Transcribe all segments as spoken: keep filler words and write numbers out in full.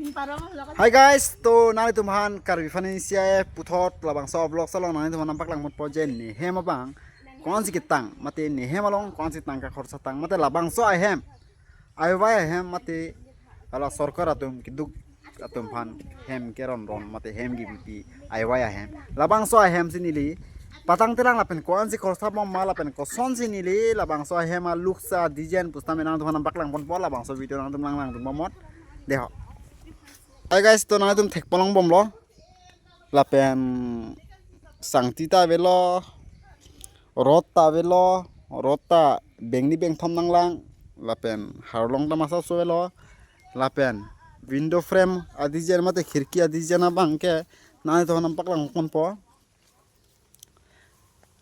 Hi guys, to nanglitum aphan Karbi Funny C I F puthot labangso vlog salong nanglitum aphan nangpaklang ponpo je ne hem abang ko-ansi ketang, mate ne hem along ko-ansi tangka khorsa tang, mate labangso ahem, aiwai ahem, mate hala sorkar atum keduk atum aphan hem keron ron, mate hem kebipi aiwai ahem. Labangso ahem si neli patangtelang lapen ko-ansi khorsa bom ma lapen kosonsi neli labangso ahem a-look sa design pusitame nanglitum aphan nangpaklang ponpo, labangso video nanglitum lang lang dun bomnon. Deho. Hi guys, to nanglitum thekponlong bomlo. Lapen sangti ta avelo, rod ta avelo, rod ta bengni bengthom nanglang, lapen harlong ta masa so avelo, lapen window frame a-design mate khirki a-design abangke nanglitum aphan nangpaklang ponpo.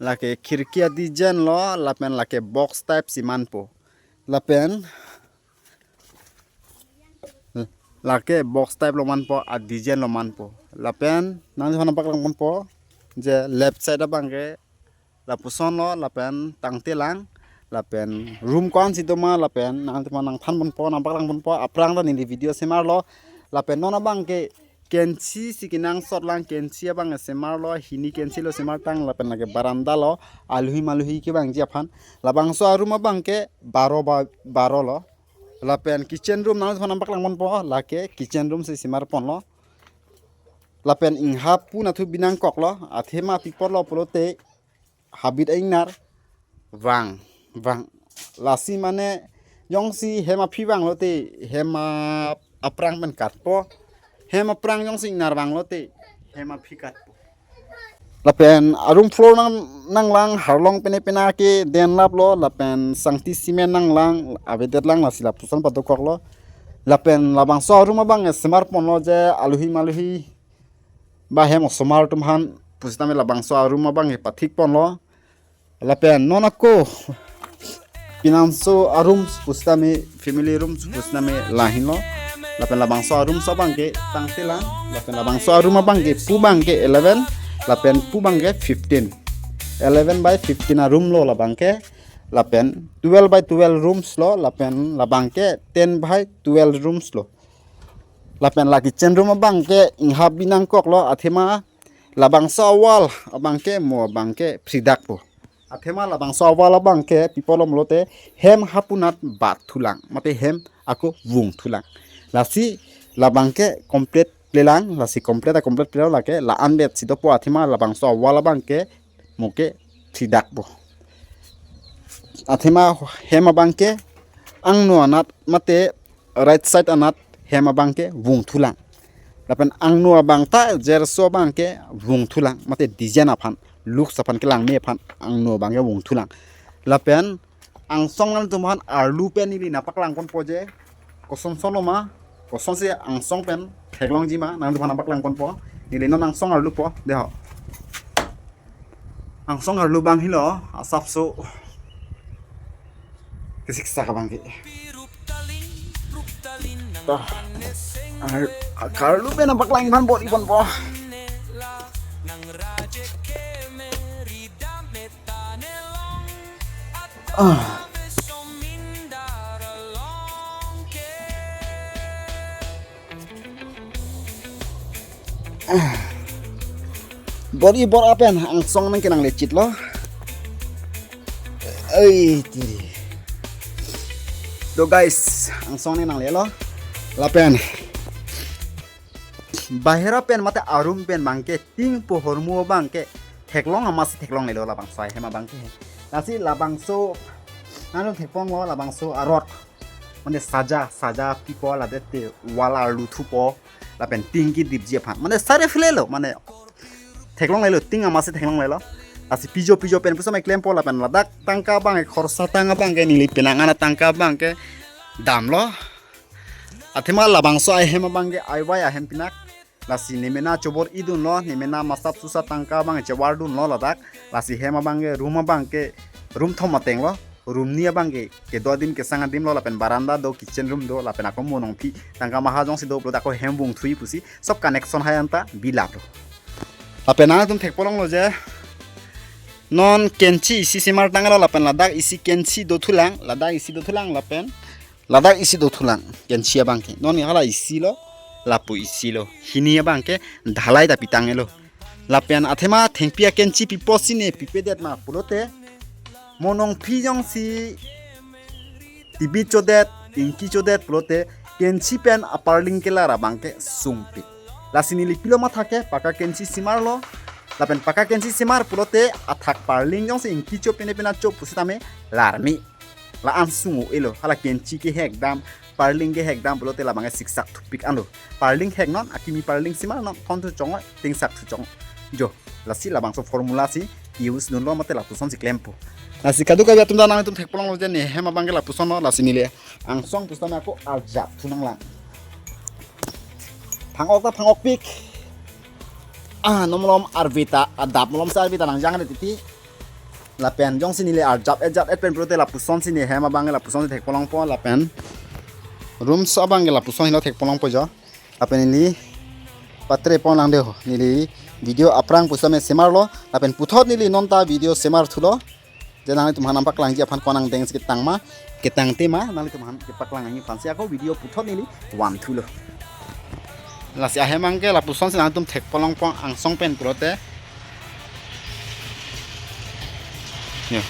Lake khirki a-design lo, lapen lake box type si manpo. Lapen lake box type lo manpo, a-design lo manpo. Lapen nanglitum aphan nangpaklang ponpo je left side abangke lapuson lo, lapen tangtelang, lapen room ko-ansi doma, lapen nanglitum aphan nangthan ponpo, nangpaklang ponpo, aphrang ta neli video semarlo, lapen non abangke kenchi si kenangsot lang, kenchi abang semarlo, hini kenchi lo semar tang, lapen lake baranda lo, aluhi maluhi kevangji aphan. Labangso a-room abangke baro ba, baro lo. Lapen kitchen room nanglitum aphan nangpaklang ponpo, lake kitchen room si semar ponlo. Lapen inghap pu nathu binangkoklo, athema pi apotlo pulote habit a-ingnar vang, vang. Lasi mane jongsi hem aphi vanglote hem a, aphrang pen katpo. Hem aphrang jongsi ingnar vanglote hem aphi katpo. Lapen a-room floor nang, nanglang, harlong pene pena ke den laplo, lapen sangti cement nanglang, avedetlang, lasi lapuson padokoklo. Lapen labangso a-room abang semar ponlo je aluhi maluhi ba hem osomar atum aphan pusitame labangso a-room abang pathik ponlo. Lapen non ako pinanso a-room pusitame family room pusitame lahenlo. Lapen labangso a-room so abangke tangtelang. Lapen labangso a-room abangke pu abangke eleven, lapen pu abangke fifteen. Eleven by fifteen a-room lo labangke. Lapen twelve by twelve rooms lo, lapen labangke ten by twelve rooms lo. Lapen la kitchen room abangke inghap binangkoklo, athema labangso a-wall abangke mo abangke phridakpo. Athema labangso a-wall abangke pi apotlo pulote hem hapunat bat thulang, mate hem ako vung thulang. Lasi labangke complete plelang, lasi complete a complete plelang, lake la-anvet si dopo, athema labangso a-wall abangke mo ke phridakpo. Athema hem abangke angno anat mate right side anat hem abangke vung thulang. Lapen angno abang ta jerso abangke vung thulang, mate design aphan, looks aphan, kelangme aphan angno abangke vung thulang. Lapen angsong nanglitum aphan arlu pen neli nangpaklang ponpo je kosonson lo ma, kosonsi angsong pen theklongji ma, nanglitum aphan nangpaklang ponpo. Neli non angsong arlupo, deho. Angsong arlu abang helo, asapso kesiksak abangke. Toh. Ar-, akarlu pen nangpaklang aphan bor-i ponpo. Ah. Bor-i bor-a pen angsong nangkenangle chitlo. Ai, tiri. To guys, angsong ne nanglelo. Lapen bahera pen mate a-room pen abangke ting pu ahormu abangke theklong amatsi theklonglelo labangso ahem abangke. Lasi labangso nanglitum thekponlo labangso a-rod, mane saja, saja pipo, ladet te wall arlu thupo, lapen ting kedipji aphan. Mane sare philelo, mane theklonglelo, ting amatsi theklonglelo. Lasi pijo pijo pen pusitame klempo, lapen ladak tangka abangke khorsa tang abangke neli penang anat tangka abangke damlo. Athema labangso ahem abangke aiwai ahem pinak. Lasi nemena chobor-idunlo, nemena masap susa tangka abang chewardunlo ladak. Lasi hem abangke, room abangke, room thom atenglo. Room ni abangke kedo adim kesang adimlo, lapen baranda do, kitchen room do, lapen ako mo nongphi tangka maha jongsi do pulote ako hem vung thuji pusi sob connection hai anta bilaplo. Lapen nangtum thekponlonglo je non kenchi isi semar tanglo, lapen ladak isi kenchi do thulang, ladak isi do thulang, lapen ladak isi do thulang, kenchi abangke. Non hala isi lo. lapu isi lo. Hini abang ke dhalai ta pitang-elo. Lapen athema thengpi akenchi pipo sine pipedet ma pulote, mo nongphi jongsi tibi chodet, ingki chodet pulote, kenchi pen aparling kelar abang ke sungpik. Lasi neli pilo matha ke pakka kenchi semarlo. Lapen pakka kenchi semar pulote athak parling jongsi ingki cho pine pina cho pusitame larmi. La-an sung-o-elo, hala kenchi kehek dam, parling kehek dam pulote labang ke siksak thupik anlo. Parling heknon, akimi parling semarnon, thon thu chong-o, tingsak thu chong-o. Jo, lasi labangso formula si use dunlo mate lapusonsi klempo. Lasi kadokave atum ta nangtum thekpolonglo je ne hem abang ke lapusonlo, lasi neli angsong pusitame ako arjap thu nanglang. Phang-ok ta phang-okpik. Ah, non malom arve ta, adap malom si arve ta nangjang de titi. Lapen jongsi neli arjap-et jat-et pen pulote lapusonsi ne hem abang ke lapusonsi thekpolongpo lapen room so abang ke lapuson helo thekpolongpo jo. Lapen neli patre pon lang de ho. Neli video aphrang pusitame semarlo. Lapen puthot neli non ta video semar thulo. Je nanglitum aphan nangpaklangji aphan konang deng si ketang ma, ketang te ma, nanglitum aphan kepaklang nangji aphansi ako video puthot neli van thulo. Lasi ahem abang ke lapusonsi nangtum thekpolongpo angsong pen pulote. Ya.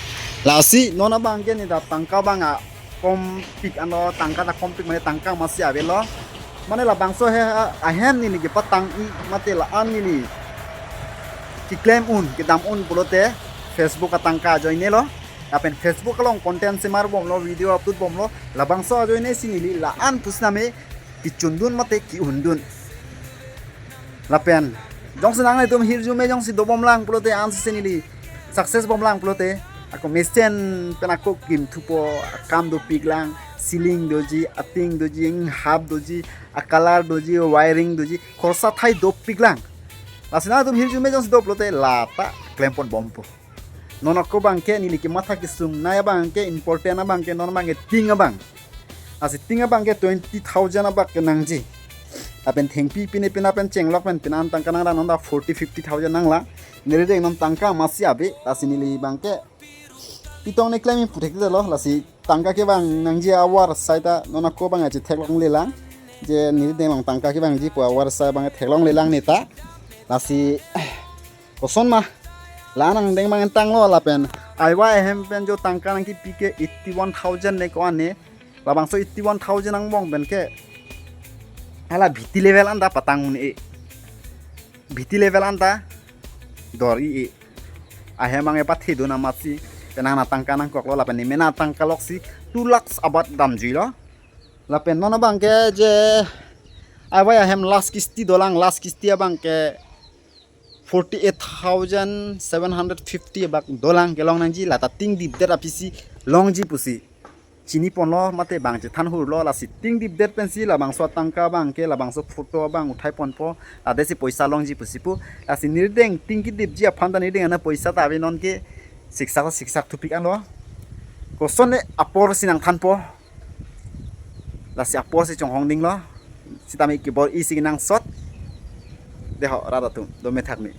Lasi non abang ke ne ta tangka abang a kompik anlo, tangka ta kompik mane tangka masi avelo. Mane labangso he ahem neli kepatang-i mate la-an neli keklem un, kedam un pulote Facebook atangka ajoinelo. Lapen Facebook along content semar bomlo, video upload bomlo, labangso ajoine si neli la-an pusitame kechundun mate ke-undun. Lapen jongsi nanglitum hirjume jongsi dobom lang pulote ansi neli success bom lang pulote, ako mesen pen ako kim thupo, akam dopik lang, ceiling doji, ating doji, inghap doji, acolor doji, wiring doji, khorsa thai dopik lang. Lasi nangtum hirjume jongsi do pulote lata klempon bompo. Non ako abang ke neli kematha kesungnei abang ke important abang ke non abang ke ting abang. Lasi ting abang ke twenty thousand abang ke nangji. Lapen thengpi pine pina pen chenglok pen pina an tangka nanglang, non ta forty fifty thousand nanglang. Neli deng non tangka masi ave, lasi neli abang ke pitong ne klem puthektelo, lasi tangka kevang nangji awar sai ta non ako abang aji theklonglelang. Je neli deng along tangka kevangji pu awar sai abang theklonglelang ne ta. Lasi koson ma, la nangdeng abang tanglo lapen aiwa ahem pen jo tangka nangkepi ke eighty one thousand ne ko-an ne. Labangso eighty one thousand angbong pen ke hala bhiti level anta patang un-e. Bhiti level anta dor-i-e. Ahem abang epathe dun amatsi penang na tangka nangkoklo lapen ne mena tangka loksi two lakhs abat damjuilo. Lapen non abang ke je aiwa ahem last kisti dolang, last kisti abang ke forty eight thousand seven hundred fifty abang dolang, kelong nangji lata tingdipdet apisi longji pusi chiniponlo mate abang chethan hurlo. Lasi tingdipdet pensi labangso tangka abang ke labangso photo abang uthai ponpo, lade si poisa longji pusi pu. Lasi neli deng ting kedipji aphan ta neli deng ana poisa ta ave, non ke siksak siksak thupik anlo. Koson ne apor si nangthanpo. Lasi apor si chonghong dinglo. Sitame kebor-i si nangsot. Deho rat atum, dome thakme.